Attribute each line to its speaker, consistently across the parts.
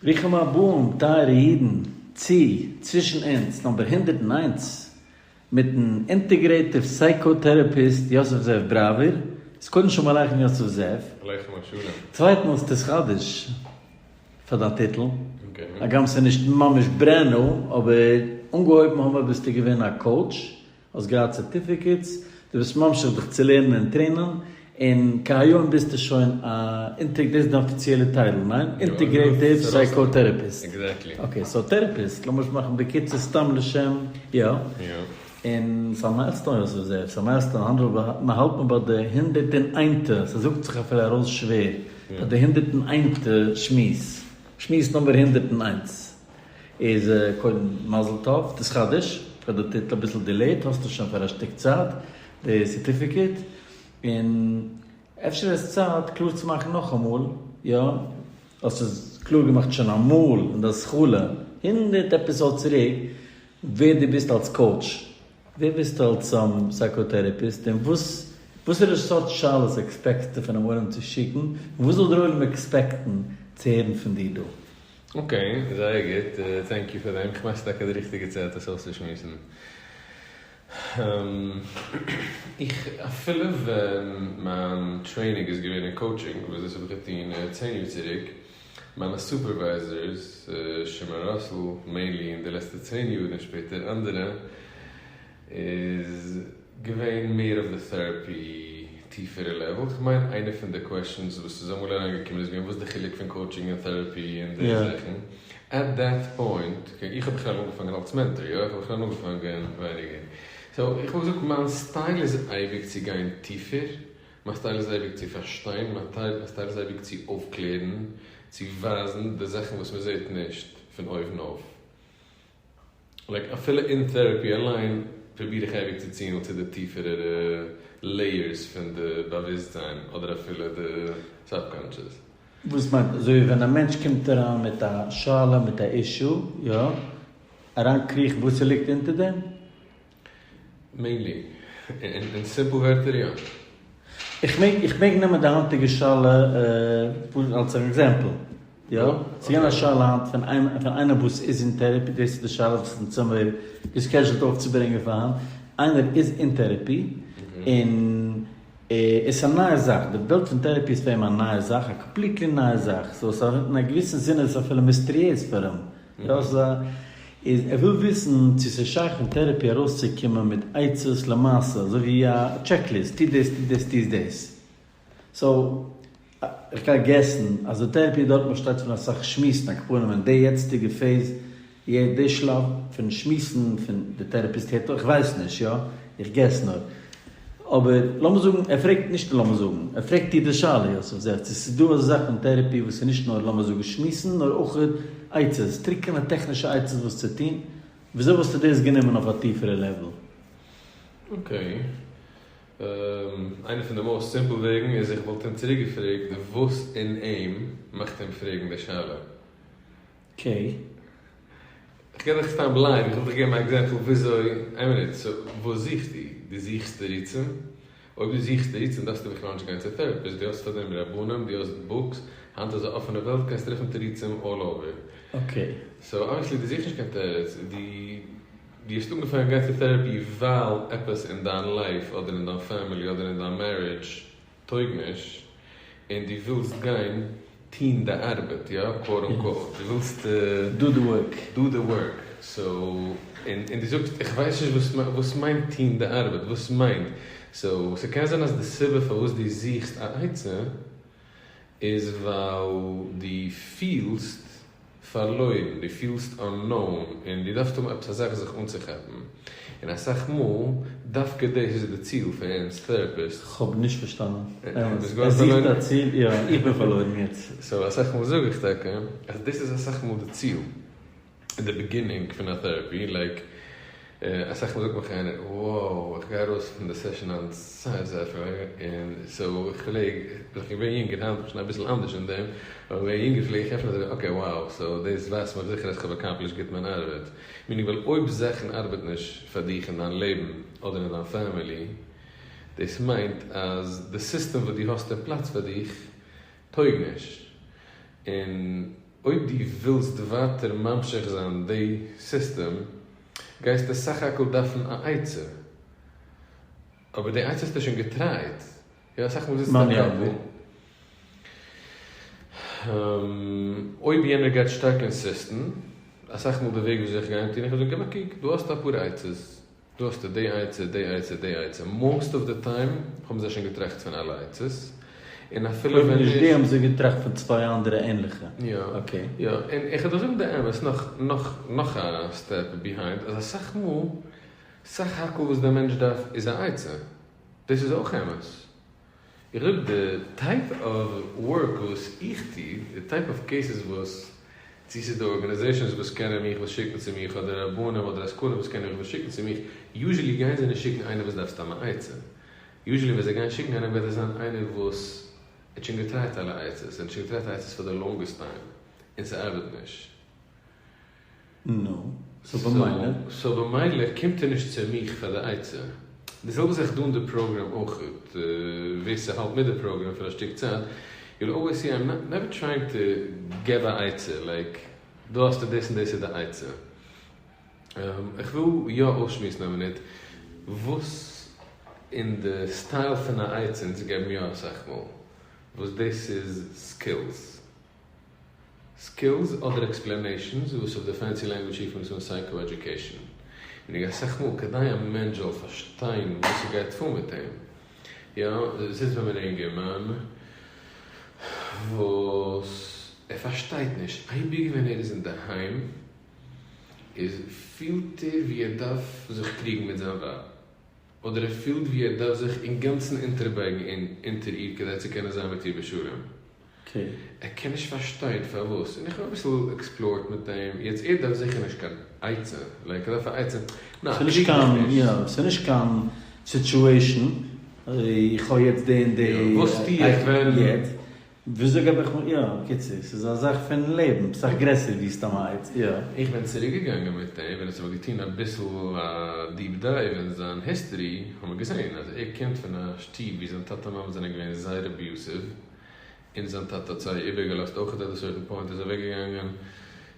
Speaker 1: ברוכים הבאים טייערע אידן צו צווישן אונז נאמבער 101 מיטן integrative psychotherapist יוסף זאב בראווער, איז קודם שלום עליכם יוסף זאב.
Speaker 2: עליכם השלום.
Speaker 1: צווייטנס תתחדש פאר דיין טיטל, הגם ס'איז נישט ממש brand new, אבער אנגעהויבן האבן מיר ביסטו געווען א coach, האסט געהאט certificates, דו ביסט ממשיך דיך צו לערנען און train ען, און כהיום ביסטו שוין א integ, דאס איז די אפיציעלע title, ניין? integrative psychotherapist.
Speaker 2: Exactly.
Speaker 1: Okay, so therapist, לאמיר עס מאכן בקיצור סתם לשם, יא.
Speaker 2: יא.
Speaker 1: און ס'איז א milestone יוסף זאב, ס'איז א milestone, מ'האלט מען ביי די הונדערט און איינטע, ס'זאגט זיך אפילו ארויס שווער, ביי די הונדערט און איינטע שמועס, שמועס נומבער 101. איז קודם מזל טוב, תתחדש פאר די טיטל, אביסל delayed, האסטו שוין פאר א שטיק צייט די certificate, און אפשר איז צייט קלאר צו מאכן נאכאמאל, יא, האסט עס קלאר געמאכט שוין אמאל אין די התחלה, הונדערט episode צוריק, ווער דו ביסט אלס coach, ווער ביסטו אלס psychotherapist, און וואס וואסערע סארט שאלות expect סטו פונעם עולם צו שיקן, און וואס זאל דער עולם expect ן צו הערן פון דיר דא?
Speaker 2: Okay, זייער גוט, thank you פאר דעם, כ'מיין ס'איז טאקע די ריכטיגע צייט עס אויסצושמועסן. איך, אפילו ווען מיין training איז געווען אין coaching, וואס דאס האב איך געטון 10 יאר צוריק, מיינע supervisors, שמעון ראסל, mainly אין די לעצטע 10 יאר און שפעטער אנדערע, איז געווען מער אויף די therapy טיפערע level. איך מיין איינע פון די questions וואס איז אמאל אריינגעקומען איז געווען וואס איז די חילוק פון coaching און therapy און די זאכן. At that point, okay, איך האב בכלל אנגעפאנגען אלס mentor, יא, איך האב בכלל אנגעפאנגען ווייניגער. So, איך וואלט געזאגט מיין style איז אייביג צו גיין טיפער, מיין style איז אייביג צו פארשטיין, מיין style איז אייביג צו אויפקלערן, צו ווייזן די זאכן וואס מען זעט נישט פון אויבן אויף. Like אפילו אין therapy אליין פרוביר איך אייביג צו ציען צו די טיפערע layers פון די באוואוסטזיין אדער אפילו די subconscious.
Speaker 1: וואס מיינט אזוי ווי ווען א מענטש קומט אריין מיט א שאלה מיט א issue, יא, אריינקריכן וואס ס'ליגט אונטער דעם?
Speaker 2: Mainly. אין simple ווערטער יא.
Speaker 1: איך מעג איך מעג נעמען די היינטיגע שאלה אלס אן example, יא? ס'איז געווען א שאלה היינט פון איינער וואס איז אין therapy, דאס איז די שאלה וואס אונז האמיר גע schedule ט אויפצוברענגען פאר היינט, איינער איז אין therapy און עס איז א נייע זאך, די וועלט פון therapy איז פאר אים א נייע זאך, א completely נייע זאך, so ס'איז אין א געוויסן זין איז עס אפילו מיסטעריעז פאר אים, יא ס'איז א, איז ער וויל וויסן צו ס'איז שייך פון therapy ארויסצוקומען מיט עצות למעשה, אזוי ווי א checklist, טו דאס, טו דאס, טו דאס. So, איך גיי guess ן אז די therapy דארט באשטייט פון אסאך שמועסן, על כל פנים אין די יעצטיגע phase, די שלב פון שמועסן פון די therapist הערט אויך, איך ווייס נישט, יא, איך guess נאר. אבער לאמיר זאגן, ער פרעגט נישט לאמיר זאגן, ער פרעגט דיר די שאלה יוסף זאב, צו ס'איז דא אזא זאך פון therapy וואס איז נישט נאר לאמיר זאגן שמועסן, נאר אויך עצות, טרוקענע טעכנישע עצות וואס צו טון, וויאזוי וואלסטו דאס גענומען אויף א טיפערע level?
Speaker 2: Okay. איינע פון די most simple וועגן איז איך וואלט אים צוריק געפרעגט וואס אין אים מאכט אים פרעגן די שאלה.
Speaker 1: Okay.
Speaker 2: איך גיב דיך סתם blind, איך וויל דיך געבן א example וויאזוי, איין מינוט, so וואס זוכסטו? דו זוכסט תירוצים? אויב דו זוכסט תירוצים דארפסטו בכלל נישט גיין צו therapist, דו האסט פאר דעם רבנים, דו האסט books, היינט איז א אפענע וועלט, קענסט טרעפן תירוצים all over.
Speaker 1: Okay.
Speaker 2: So obviously דו זוכסט נישט קיין תירוץ, דו דו האסט אנגעפאנגען גיין צו therapy ווייל עפעס אין דיין life אדער אין דיין family אדער אין דיין marriage טויג נישט, און דו ווילסט גיין טוהן די ארבעט, יא, quote unquote, דו ווילסט
Speaker 1: Do the work.
Speaker 2: Do the work, so, און דו זאגסט איך ווייס נישט וואס וואס מיינט טוהן די ארבעט, וואס מיינט, so ס'קען זיין אז די סיבה פארוואס דו זוכסט א עצה איז ווייל דו פילסט פארלוירן, דו פילסט unknown, און דו דארפסט האבן עפעס א זאך זיך אנצוכאפן. און אסאך מאל, דווקא דאס איז די ציל פון אונז therapists.
Speaker 1: כ'האב נישט פארשטאנען. ער זוכט א ציל? יא, איך בין פארלוירן יעצט.
Speaker 2: So אסאך מאל זאג איך טאקע, אז דאס איז אסאך מאל די ציל. אין די beginning פון א therapy, like, אסאך מאל זאגט מיך איינער, wow, איך גיי ארויס פון די session היינט זייער זייער פארלוירן, און so איך פלעג, ווען איך בין געווען יונגער, היינט בין איך שוין אביסל אנדערש אין דעם, אבער ווען יונגער פלעג איך עפענען און זאגן, okay, wow, so דאס ווייזט מיך זיכער אז איך האב accomplished גוט מיין ארבעט. Meaning, ווייל אויב זאכן ארבעט נישט פאר דיך אין דיין לעבן אדער אין דיין family, דאס מיינט אז די סיסטעם וואס דו האסט אין פלאץ פאר דיך טויג נישט. און. אויב דו ווילסט ווייטער ממשיך זיין די סיסטעם, גייסטו סך הכל דארפן א עצה. אבער די עצה האסטו שוין געטרייט. יא, אסאך מאל זיצט א קאפל. אויב יענער גייט שטארק אינסיסטן, אסאך מאל די וועג וויאזוי איך גיי אים טון, איך וועל זאגן גיב א קוק, דא האסטו אפאר עצות. דא האסטו די עצה, די עצה, די עצה. מאסט אוו די טיים האבן זיי שוין געטראכט פון אלע עצות. און אפילו
Speaker 1: ווען נישט די האבן זיי געטראכט פון צוויי אנדערע ענליכע.
Speaker 2: יא. יא. און איך וועל דיר זאגן די אמת, נאך נאך נאך א סטעפ ביהיינד, אז אסאך מאל, סך הכל וואס דער מענטש דארף איז א עצה. דאס איז אויך אמת. איך זאג די טייפ אוו ווארק וואס איך טו, די טייפ אוו קעיסעס וואס, צו ס'איז די ארגאניזעישאנס וואס קענען מיך וואס שיקן צו מיך, אדער רבנים אדער עסקנים וואס קענען מיך וואס שיקן צו מיך, יוזשעלי גייען זיי נישט שיקן איינער וואס דארף סתם א עצה. יוזשעלי ווען זיי גייען שיקן איינעם גייט עס זיין איינער וואס האט שוין געטרייט אלע עצות, און האט שוין געטרייט עצות פאר די לאנגעסט טיים, און ס'ארבעט נישט.
Speaker 1: נו, סאו במילא?
Speaker 2: סאו במילא קומט ער נישט צו מיך פאר די עצה. די זעלבע זאך דא אין די פראגראם אויכעט, ווער ס'האלט מיט די פראגראם פאר א שטיק צייט, יו וויל אלוועיס סי איים נעווער טרייאינג טו געוו א עצה, לייק דא האסטו דאס און דאס איז די עצה. איך וויל יא אויסשמועסן א מינוט וואס אין די סטייל פון א עצה אונז געבן יא אסאך מאל, וואס דאס איז סקילס. סקילס אדער עקספלענעישאנס, וואס אויף די פענסי לענגוויטש רופט מען עס אן סייקא-עדיוקעישאן. און אסאך מאל כדי א מענטש זאל פארשטיין וואס ס'גייט פאר מיט אים, יא, זיצט ביי מיר א אינגערמאן וואס ער פארשטייט נישט, אייביג ווען ער איז אינדערהיים איז פילט ער ווי ער דארף זיך קריגן מיט זיין ווייב, אדער ער פילט ווי ער דארף זיך אינגאנצן אונטערבייגן אונטער איר כדי צו קענען זיין מיט איר בשלום. ער קען נישט פארשטיין פארוואס, און איך האב אביסל עקספלארט מיט אים, יעצט ער דארף זיכער נישט קיין עצה, לייק ער דארף א עצה, ניין
Speaker 1: קריג דיך נישט. יא, ס'איז נישט קיין סיטועשן, איך האב יעצט די און די,
Speaker 2: וואס טו איך ווען.
Speaker 1: יעצט, וויאזוי געב איך מיר, יא, בקיצור, ס'איז א זאך פון לעבן, סאך גרעסער ווי סתם א עצה, יא.
Speaker 2: איך בין צוריק געגאנגען מיט אים, ווען אונז האבן געטון אביסל א דיעפ דייוו אין זיין היסטערי, האבן מיר געזען אז ער קומט פון א שטוב ווי זיין טאטע מאמע זענען געווען זייער אביוסיוו, און זיין טאטע האט זיי איבערגעלאזט אויך עט א סערטען פוינט איז אוועק געגאנגען,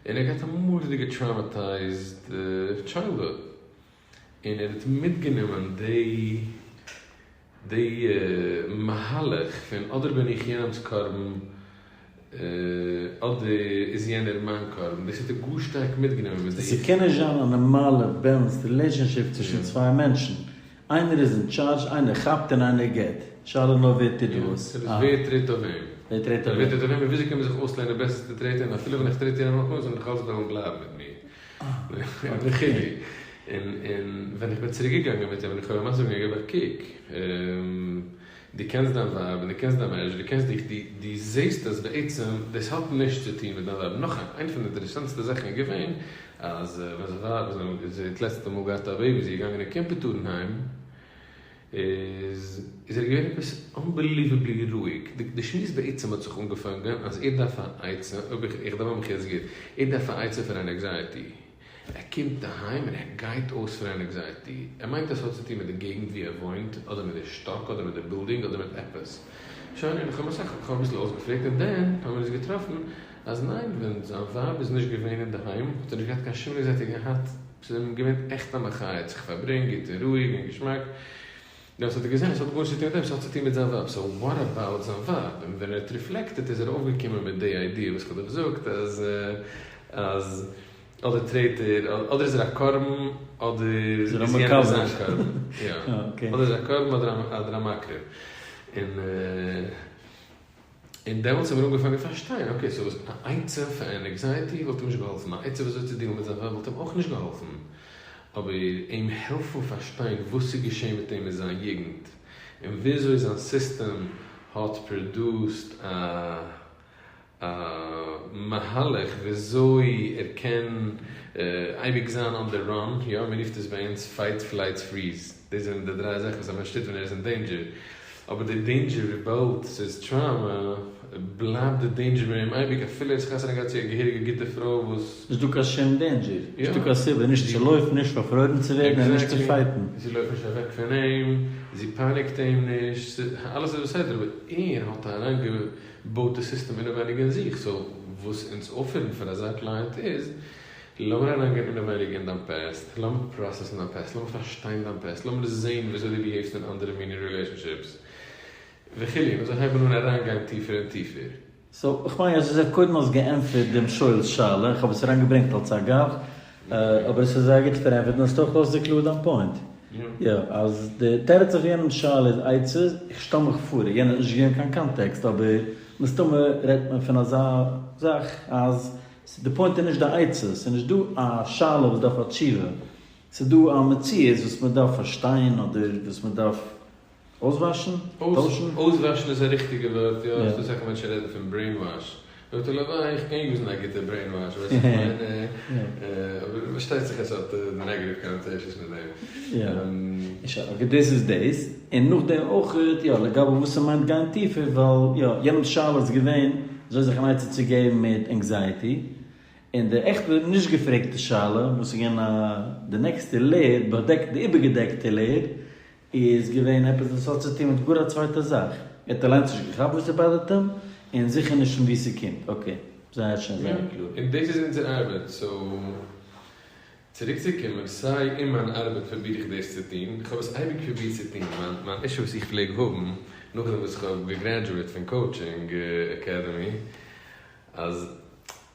Speaker 2: און ער האט געהאט א מורא'דיגע טראמעטייזד טשיילדהוד, און ער האט מיטגענומען די די מהלך פון אדער בין איך יענעמ'ס קרבן אדער איז יענער מיין קרבן, דאס האט ער גאר שטארק מיטגענומען מיט זיך.
Speaker 1: ס'קען נישט זיין א נארמאלע בעלענסד רילעישאנשיפ צווישן צוויי מענטשן, איינער איז אין טשארדזש, איינער כאפט און איינער געט. שאלה נאר ווער טוט וואס.
Speaker 2: יא, ווער טרעט אויף וועם.
Speaker 1: ווער טרעט אויף
Speaker 2: וועם. ווער טרעט אויף וועם און וויאזוי קען מען זיך אויסלערנען בעסער צו טרעטען און אפילו ווען איך טרעט יענעם אויף זאל ער נאכאלץ וועלן בלייבן מיט מיר. וכו'. און און ווען איך בין צוריק געגאנגען מיט אים און איך האב אים מסביר געווען געב א קוק. דו קענסט דיין ווייב און דו קענסט דיין מערידזש, דו קענסט דיך, דו דו זעסט אז בעצם דאס האט נישט צו טון מיט דיין ווייב. נאך איינע פון די אינטערעסאנטסטע זאכן איז געווען אז ווען זיין ווייב איז זי האט לעצטע מאל געהאט א בעיבי, זי איז געגאנגען אין קימפעטארן היים, איז איז ער געווען עפעס אנבעליוועבלי רואיג, די שמועס בעצם האט זיך אנגעפאנגען אז ער דארף א עצה, אויב איך איך דערמאן מיך יעצט גוט, ער דארף א עצה פאר אן ענקזייעטי, ער קומט אהיים און ער גייט אויס פון ענקזייעטי, ער מיינט אז ס'האט צו טון מיט די געגנט ווי ער וואוינט, אדער מיט די שטאק, אדער מיט די בילדינג, אדער מיט עפעס. שוין, און איך האב אסאך, איך האב אביסל אויסגעפרעגט, און דען האבן מיר אונז געטראפן אז ניין, ווען זיין ווייב איז נישט געווען אינדערהיים האט ער נישט געהאט קיין שום ענקזייעטי געהאט, ס'איז אים געווען עכט א מחיה, האט זיך פארברענגט גוט און רואיג און געשמאק, דעמאלטס האט ער געזען אז ס'האט גארנישט צו טון מיט אים, ס'האט צו טון מיט זיין ווייב, סאו וואט אבאוט זיין ווייב? און ווען ער האט ריפלעקטעט איז ער אויפגעקומען מיט די איידיע וואס כ'האב דיר געזאגט אז אז אדער טרעט ער, אדער איז ער א קרבן אדער
Speaker 1: איז ער א
Speaker 2: איז יענער
Speaker 1: מקבל.
Speaker 2: זיין קרבן, יא, אדער איז ער א קרבן אדער א מקריב, און און דעמאלטס האבן מיר אנגעפאנגען פארשטיין, אקעי סאו וואס א עצה פאר ענקזייעטי וואלט אים נישט געהאלפן, א עצה וויאזוי צו דילן מיט זיין ווייב וואלט אים אויך נישט געהאלפן, אבער אים העלפן פארשטיין וואס איז געשען מיט אים אין זיין יוגנט, און וויאזוי זיין סיסטעם האט פראדוסט א א מהלך וויאזוי ער קען אייביג זיין אן די ראן, יא מען רופט עס ביי אונז פייט פלייט פריז, דאס זענען די דריי זאכן וואס א מענטש טוט ווען ער איז אין דעינדזשער, אבער די דעינדזשער וויבאלד ס'איז טראומא. בלייבט די danger ביי אים אייביג אפילו ער האט חתונה געהאט צו א געהעריגע גוטע פרוי וואס.
Speaker 1: נישט דא קיין שום danger, נישט דא קיין סיבה נישט צו לויפן, נישט פארפרוירן צו ווערן און נישט צו
Speaker 2: Exactly,
Speaker 1: fight ן.
Speaker 2: זי לויפט נישט אוועק פון אים, זי פייניגט אים נישט, אלעס איז בסדר, אבער ער האט אריינגעבויט די סיסטעם אינעווייניג אין זיך, so וואס אונז offer ן פאר אזא client איז, לאמיר אריינגיין אינעווייניג אין דיין past, לאמיר process ן דיין past, לאמיר פארשטיין דיין past, לאמיר זען וויאזוי דו behave סט אין אנדערע מיני relationships, וכו', און אזוי הייבן אן אריינגיין טיפער און טיפער.
Speaker 1: So, איך מיין אז עס איז קודם האסט געענטפערט דעם שואל'ס שאלה, איך האב עס אריינגעברענגט אלס אגב, אבער עס איז זייער גוט פארענטפערט און האסט אויך אויסגעקלארט דיין point. יא, אז די תירוץ אויף יענעמ'ס שאלה איז עצות, איך שטעל מיך פאר, יענער האט נישט געגעבן קיין context, אבער מסתמא רעדט מען פון אזא זאך אז די point איז נישט די עצות, ס'איז נישט דא א שאלה וואס דארף א תשובה, ס'איז דא א מציאות וואס מען דארף פארשטיין אדער וואס מען דארף אויסוואשן? טוישן?
Speaker 2: אויסוואשן איז א ריכטיגע ווארט, יא, ס'דא אסאך מענטשן רעדן פון brainwash. דאקטער לעווי, איך קען use ן א גוטע brainwash, ווייסט איך מיין, אבער פארשטייט זיך עס האט די negative connotations מיט דעם.
Speaker 1: יא, okay, דאס איז דאס, און נאכדעם אויך, יא, לגבי וואס ס'מיינט גיין טיפער, ווייל יא, יענעמ'ס שאלה איז געווען, אזוי זיך אן עצה צו געבן מיט anxiety, און די עכטע נישט געפרעגטע שאלה, וואס איז געווען א, די נעקסטע layer, באדעקט, די איבערגעדעקטע layer, איז געווען עפעס וואס האט צו טון מיט גאר א צווייטע זאך. ער האט אליינס נישט געכאפט וואס ס'באדערט אים, און זיכער נישט פון וואו ס'קומט. Okay, זייער שיין, זייער קלאר.
Speaker 2: און דאס איז אונזער ארבעט, so צוריקצוקומען, סיי אין מיין ארבעט פרוביר איך דאס צו טון, איך האב עס אייביג פרובירט צו טון, מיין מיין issue וואס איך פלעג האבן, נאכדעם וואס איך האב גע graduate פון coaching academy, אז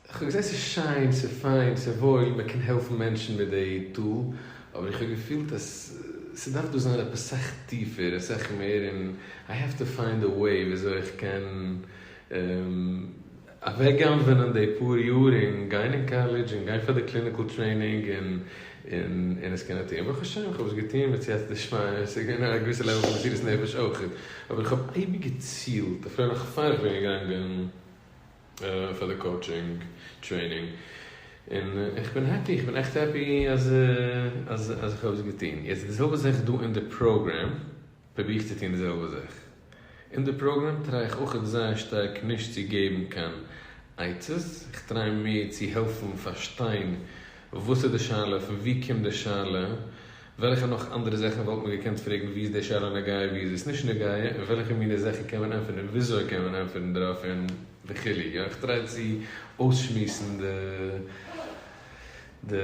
Speaker 2: איך האב געזען ס'איז שיין, ס'איז פיין, ס'איז וואויל, מען קען העלפן מענטשן מיט די tool, אבער איך האב געפילט אז ס'דארף דא זיין עפעס סאך טיפער, אסאך מער, און I have to find a way וויאזוי איך קען אוועקגנב'ענען די פאר יאר און גיין אין קאלעדזש און גיין פאר די clinical training און און עס קענען טון. ברוך השם איך האב עס געטון מיט סייעתא דשמיא, עס איז געווען א געוויסע level פון מסירות נפש אויך, אבער איך האב אייביג געצילט, אפילו נאך פאר איך בין געגאנגען פאר די coaching training, און איך בין happy, איך בין עכט happy אז אז אז איך האב עס געטון. יעצט די זעלבע זאך דא אין די פראגראם, פרוביר איך צו טון די זעלבע זאך. אין די פראגראם try איך אויך זייער שטארק נישט צו געבן קיין עצות, איך try מער צו העלפן פארשטיין וואס איז די שאלה, פון וואו קומט די שאלה, וועלכע נאך אנדערע זאכן וואלט מען געקענט פרעגן, ווי איז די שאלה נוגע, ווי איז עס נישט נוגע, און וועלכע מיני זאכן קען מען ענטפערן און וויאזוי קען מען ענטפערן דערויף און וכו'. יא, איך try צו אויסשמועסן די די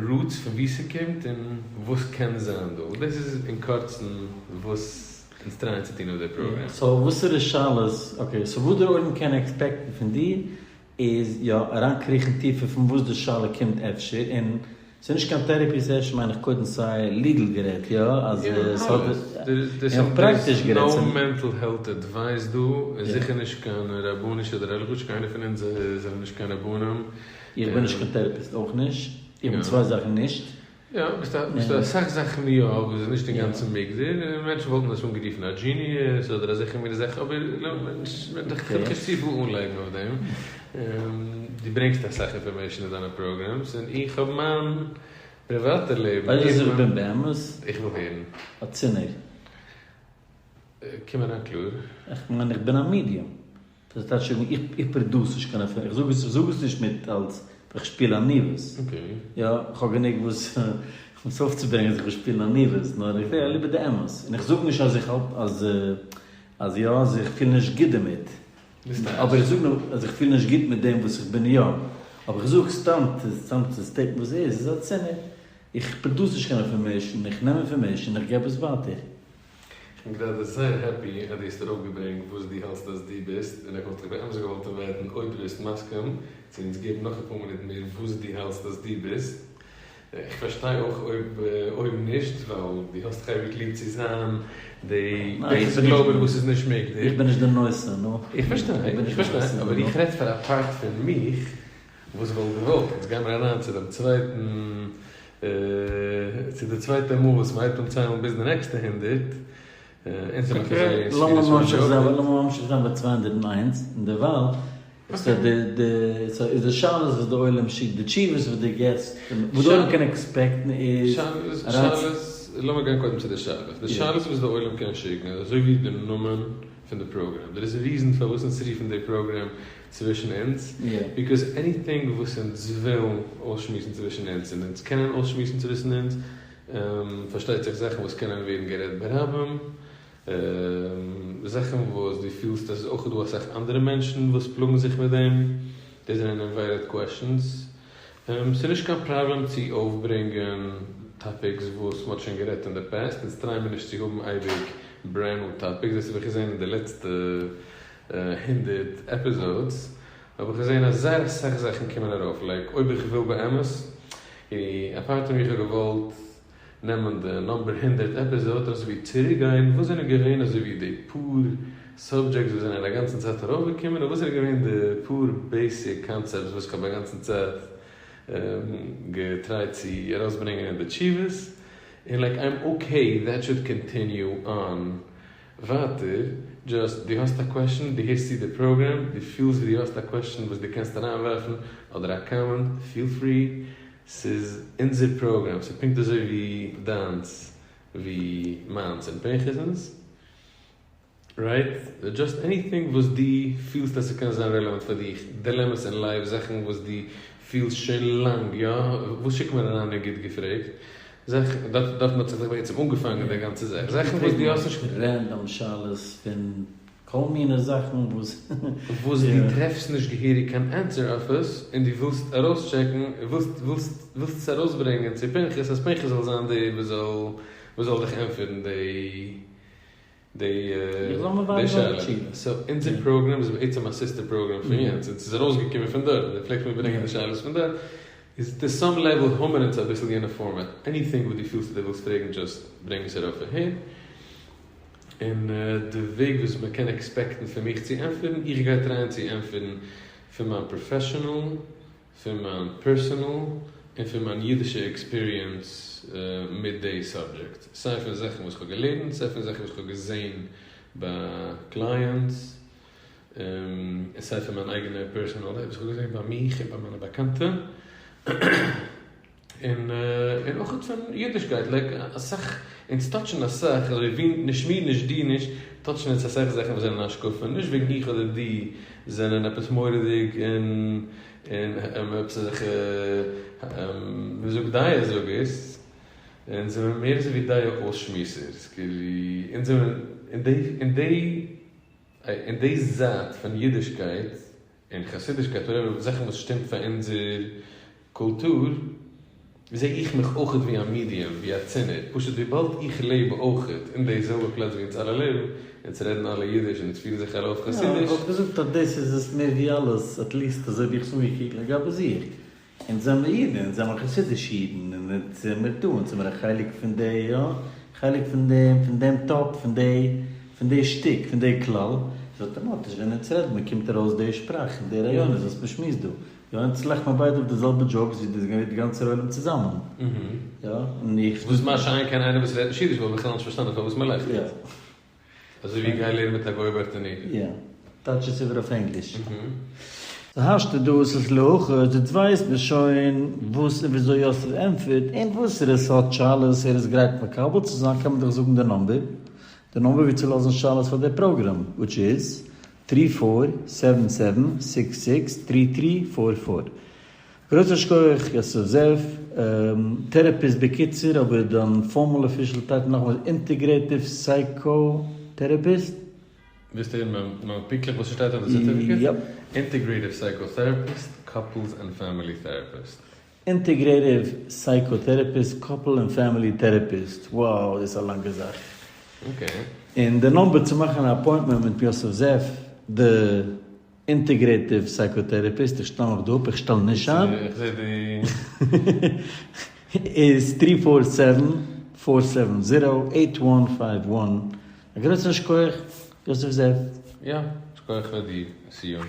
Speaker 2: roots פון וואו ס'קומט און וואס קען זיין דא. דאס איז אין קורצן וואס אונז try ען צו טון אויף די פראגראם.
Speaker 1: So וואסערע שאלות, okay, so וואס דער עולם קען expect ן פון דיר איז יא, אריינקריכן טיפער פון וואס די שאלה קומט אפשר, און ס'איז נישט קיין therapy session מיין איך קודם סיי legal גערעדט, יא, אז עס האט, און אויך פראקטיש גערעדט.
Speaker 2: No mental health advice דא, און זיכער נישט קיין רבנישע אדער הלכה'ישע, קיינער פון אונז זענען נישט קיין רבנים.
Speaker 1: איך בין נישט קיין therapist אויך נישט, איך בין צוויי זאכן נישט.
Speaker 2: יא, ביסט א אסאך זאכן יא, וואס איז נישט אינגאנצן מוגדר, און מענטשן וואלטן עס אנגערופן א genius אדער אזעלכע מיני זאכן, אבער איך וויל נישט צופיל אנלייגן אויף דעם. דו ברענגסט אסאך information אין דיינע programs, און איך האב מיין פריוואטע לעבן.
Speaker 1: ווייסט וואס איך בין באמת?
Speaker 2: איך וויל הערן.
Speaker 1: א צינור.
Speaker 2: קום אריין קלאר.
Speaker 1: איך מיין איך בין א medium. דאס טייטש איך איך produce נישט קיין איך זאג עס איך זאג עס נישט מיט אלס איך שפיל עניוות. יא, איך האב גענוג וואס וואס אויפצוברענגען אז איך וויל שפילן עניוות, נאר איך וויל ליבער די אמת. און איך זאג נישט אז איך האלט אז אז יא אז איך פיל נישט גוט דערמיט. אבער איך זאג נאר אז איך פיל נישט גוט מיט דעם וואס איך בין יא. אבער איך זאג סתם סתם צו state ן וואס איז, איז א צינור. איך produce נישט קיין information, איך נעם information און איך געב עס ווייטער.
Speaker 2: איך בין גראדע זייער happy אז דו האסט ארויפגעברענגט וואס דו האלטסט אז דו ביסט, און איך וואלט דיך באמת געוואלט invite ן אויב דו ביסט מסכים צו אונז געבן נאך אפאר מינוט מער וואס דו האלטסט אז דו ביסט. איך פארשטיי אויך אויב אויב נישט, ווייל דו האסט דאך אייביג ליב צו זיין די גלויבער וואס איז נישט מוגדר.
Speaker 1: איך בין נישט די נושא, נו.
Speaker 2: איך פארשטיי, איך פארשטיי, אבער איך רעד פאר א part פון מיך וואס וואלט געוואלט. יעצט גיימיר אריין צו דעם צווייטן, צו די צווייטע מאל וואס מ'הייבט אן ציילן ביז די נעקסטע 100. אונז זעמיר נאך אזוי אין
Speaker 1: ספירת ממשיך זיין, לאמיר ממשיך זיין ביי 201, און דערווייל, so די די so איז די שאלות וואס די עולם שיקט, די תשובות וואס דו געבסט, וואס די עולם קען expect ן איז.
Speaker 2: שאלות, שאלות, לאמיר גיין קודם צו די שאלות. די שאלות וואס די עולם קען שיקן איז אזוי ווי די נאמען. פון די פראגרעם, דער איז א ריזען פארוואס אונז רופן די פראגרעם צווישן אונז, because anything וואס אונז ווילן אויסשמועסן צווישן אונז און אונז קענען אויסשמועסן צווישן אונז, פארשטייט זיך זאכן וואס קענען ווערן גערעדט ברבים, זאכן וואס דו פילסט אז ס'איז אויך דא אסאך אנדערע מענטשן וואס פלאגן זיך מיט דעם, דאס זענען invited questions. ס'איז נישט קיין פראבלעם צו אויפברענגען topics וואס מ'האט שוין גערעדט אין די past, אונז try ען מיר נישט צו האבן אייביג brand new topics, דאס האב איך געזען אין די לעצטע 100 episodes, האב איך געזען אז זייער אסאך זאכן קומען ארויף, like אויב איך וויל באמת, א part פון מיך האט געוואלט נעמען די number 100 episode אזוי ווי צוריקגיין, וואס זענען געווען אזוי ווי די פאר subjects וואס זענען א גאנצן צייט ארויפגעקומען, און וואס זענען געווען די פאר basic concepts וואס איך האב א גאנצן צייט גע try ט צו ארויסברענגען אין די תשובות, און like I'm okay that should continue on ווייטער, just דו האסט א question, דו הערסט צו די פראגראם, דו פילסט ווי דו האסט א question וואס דו קענסט אריינווארפן, אדער א comment, feel free, ס'איז אונזער פראגראם, ס'איז פונקט אזוי ווי דיינס, ווי מיינס און פנחס'נס, right? Just anything וואס דו פילסט אז ס'קען זיין relevant פאר דיך, dilemmas אין life, זאכן וואס דו פילסט שוין לאנג, יא? וואס שיקט מען אריין אין גוט געפרעגט? זאכן, דארט האט זיך דאך בעצם אנגעפאנגען די גאנצע זאך, זאכן וואס דו האסט נישט.
Speaker 1: Random שאלות פון כל מיני זאכן וואס.
Speaker 2: וואס דו טרעפסט נישט געהעריג קיין answer אויף עס, און דו ווילסט ארויסטשעקן, ווילסט ווילסט ווילסט עס ארויסברענגען צו פנחס, אז פנחס זאל זיין דער וואס זאל וואס זאל דיך ענטפערן די די די שאלה. So אונזער פראגראם איז בעצם א sister program פון יענץ, און ס'איז ארויסגעקומען פון דארט, און פלעגט מען ברענגען די שאלות פון דארט, איז to some level האבן מיר אונז אביסל יענע format, anything וואס דו פילסט אז דו ווילסט פרעגן just ברענג עס ארויף אהער. און די וועג וואס מען קען expect ן פון מיך צו ענטפערן, איך גיי try ען צו ענטפערן פון מיין professional, פון מיין personal, און פון מיין אידישע experience מיט די subject. סיי פון זאכן וואס איך האב געלערנט, סיי פון זאכן וואס איך האב געזען ביי clients, און סיי פון מיין אייגענע personal life וואס איך האב געזען ביי מיך און ביי מיינע באקאנטע. און און אויך פון אידישקייט, like אסאך, אונז touch ן אסאך, אזוי ווי נישט מיר נישט דו נישט, touch ן אונז אסאך זאכן וואס זענען השקפה, נישט וועגן איך אדער דו זענען עפעס מורא'דיג און און עפעס אזעלכע ווי מ'זאגט דעה זאגערס, אונז זענען מער אזוי ווי דעה אויסשמועסערס, כאילו אונז זענען אין די אין די אין די זייט פון אידישקייט און חסידישקייט whatever זאכן וואס שטימט פאר אונזער קולטור, זע איך מיך אויכעט ווי א medium, ווי א צינור, פשוט וויבאלד איך לעב אויכעט אין די זעלבע פלאץ ווי אונז אלע לעבן, אונז רעדן אלע אידיש און אונז פירן זיך אלע אויף חסידיש.
Speaker 1: יא, איך וואלט געזאגט אז דאס איז עס מער ווי אלעס, at least אזוי ווי איך עס אנגעקוקט לגבי זיך. אונז זעמיר אידן, אונז זעמיר חסידישע אידן, און אונז זעמיר דא, אונז זעמיר א חלק פון די, יא, חלק פון דעם, פון דעם טאפ, פון די, פון די שטיק, פון די כלל, איז אויטאמאטיש ווען אונז רעדן מען קומט ארויס די שפראך און די רעיונות וואס מען שמועסט דא. יא, אונז לאכט מען ביידע אויף די זעלבע jokes ווי די גאנצער עולם צוזאמען. יא, און איך.
Speaker 2: וואס מה שאין כן איינער וואס רעדט נישט אידיש וואלט בכלל נישט פארשטאנען פארוואס מען לאכט.
Speaker 1: יא.
Speaker 2: אזוי ווי גיי לערן מיט א גוי ברטנורא.
Speaker 1: יא. טייטש עס איבער אויף ענגליש. השתא דאס איז להכעיס, יעצט ווייסט מען שוין וואס און וויאזוי יוסף ענטפערט, און וואסערע סארט שאלות ער איז גרייט מקבל צו זיין, קען מען דאך זאגן די number, די number ווי צו לאזן שאלות פאר די פראגראם, which is, three four seven seven six six three three four four. גרויסע שכוח יוסף זאב, therapist בקיצור, אבער דיין formal official title נאכאמאל איז integrative psychotherapist?
Speaker 2: ווילסט הערן מיין פונקטליך וואס ס'שטייט אויף די certificate?
Speaker 1: Yep.
Speaker 2: Integrative psychotherapist, couples and family therapist.
Speaker 1: Integrative psychotherapist, couple and family therapist. Wow, דאס איז א לאנגע זאך.
Speaker 2: Okay.
Speaker 1: און די number צו מאכן א appointment מיט יוסף זאב, די integrative psychotherapist, איך שטעל מיך דא אפ, איך שטעל נישט איין.
Speaker 2: איך זע די.
Speaker 1: איז three four seven, four seven zero, eight one five one. א גרויסן שכוח, יוסף זאב.
Speaker 2: יא, שכוח פאר דיר, סיום.